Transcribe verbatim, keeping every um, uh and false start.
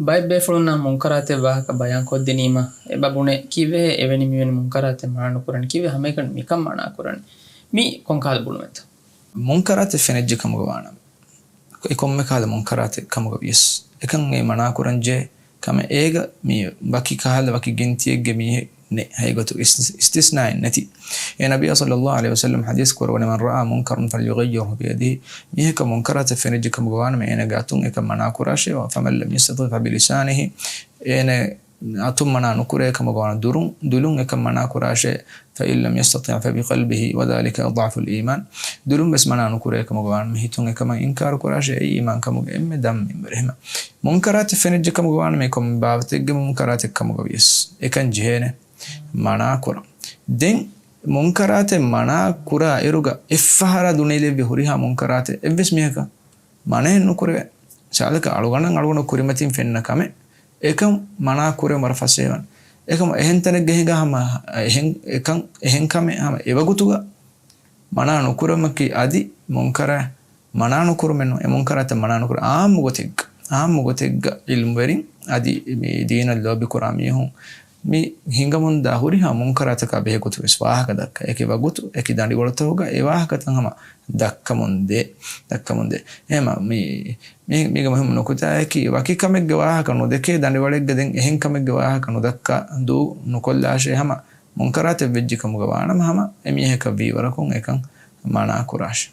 ބައެއް ބޭފުޅުންނާ މުންކަރާތެއް ވާހަކަ ބަޔާން ކޮށްދިނީމަ، އެބަ ބުނޭ ކީއްވެހޭ އެވެނި މިވެނި މުންކަރާތެއް މަނާ ނުކުރަނީ؟ ކީއްވެ ހަމައެކަނި މިކަން މަނާ ކުރަނީ؟ މީ ކޮންކަހަލަ ބުނުމެއްތަ؟ މުންކަރާތެއް ފެނިއްޖެ ކަމުގަ ވާނަމަ، އެ ކޮންމެ ކަހަލަ މުންކަރާތެއް ކަމުގަ ވިޔަސް، އެކަން އެ މަނާ ކުރަންޖެހޭ ކަމެއް އޭގަ މި ވަކި ކަހަލަ ވަކި ގިންތިއެއްގެ މީހެއް ނެތް. ހަގީގަތުގަ އިސް-، އިސްތިސްނާއެއް ނެތި. އެ ނަބިއްޔާ ޞައްލައްލާހު ޢަލައިހި ވަސައްލަމަ ޙަދީޘް ކުރައްވަނީ، "من رأى منكرا فليغيره بيده." މީހަކަށް މުންކަރާތެއް ފެނިއްޖެ ކަމުގަ ވާނަމަ އޭނަގެ އަތުން އެކަން މަނާ ކުރާށޭ، "فمن لم يستطع فبلسانه." އޭނަ އަތުން މަނާ ނުކުރޭ ކަމުގަ ވާނަމަ ދުރުން، ދުލުން އެކަން މަނާ ކުރާށޭ، "فإن لم يستطع فبقلبه وذلك أضعف الإيمان." ދުލުން ވެސް މަނާ ނުކުރޭ ކަމުގަ ވާނަމަ ހިތުން އެކަމަށް އިންކާރު ކުރާށޭ، އެއީ އީމާން ކަމުގެ އެންމެ ދަށް މިންވަރެއް. އެހެންމަ މުންކަރާތެއް ފެނިއްޖެ ކަމުގަ ވާނަމަ އެ ކޮންމެ ބާވަތެއްގެ މުންކަރާތެއް ކަމުގަ ވިޔަސް އެކަން ޖެހޭނެ މަނާ ކުރަން. ދެން މުންކަރާތެއް މަނާ ކުރާ އިރުގަ އެއްފަހަރާ ދުނިޔެލެއްވި ހުރިހާ މުންކަރާތެއް އެއްވެސް މީހަކަށް މަނައެއް ނުކުރެވޭ. ސާދަކަ އަޅުގަނޑަށް އަޅުގަނޑު ކުރިމަތިން ފެންނަ ކަމެއް އެކަން މަނާ ކުރެވުން ވަރަށް ފަސޭހަވަން. އެކަމަ އެހެން ތަނެއްގަ ހިނގާ ހަމަ އެހެން އެކަން އެހެން ކަމެއް ހަމަ އެވަގުތުގަ މަނާ ނުކުރުމަކީ އަދި މުންކަރާ މަނާ ނުކުރުމެއް ނޫން. އެ މުންކަރާތައް މަނާ ނުކުރު އާއްމު ގޮތެއްގަ، އާއްމު ގޮތެއްގަ ޢިލްމުވެރިން އަދި މި ދީނަށް ލޯބިކުރާ މީހުން މި ހިނގަމުންދާ ހުރިހާ މުންކަރާތަކާ ބެހޭގޮތު ވެސް ވާހަކަ ދައްކާ. އެކި ވަގުތު، އެކި ދަނޑިވަޅުތަކުގަ އެ ވާހަކަތައް ހަމަ ދައްކަމުން ދޭ، ދައްކަމުން ދޭ. އެހެންމަ މި، މި، މީގެ މުހިއްމު ނުކުތާއަކީ، ވަކި ކަމެއްގެ ވާހަކަ ނުދެކޭ ދަނޑިވަޅެއްގަ ދެން އެހެން ކަމެއްގެ ވާހަކަ ނުދައްކާ ދޫ ނުކޮށްލާށޭ. ހަމަ މުންކަރާތެއް ވެއްޖެ ކަމުގަ ވާނަމަ ހަމަ އެމީހަކަށް ވީވަރަކުން އެކަން މަނާ ކުރާށޭ.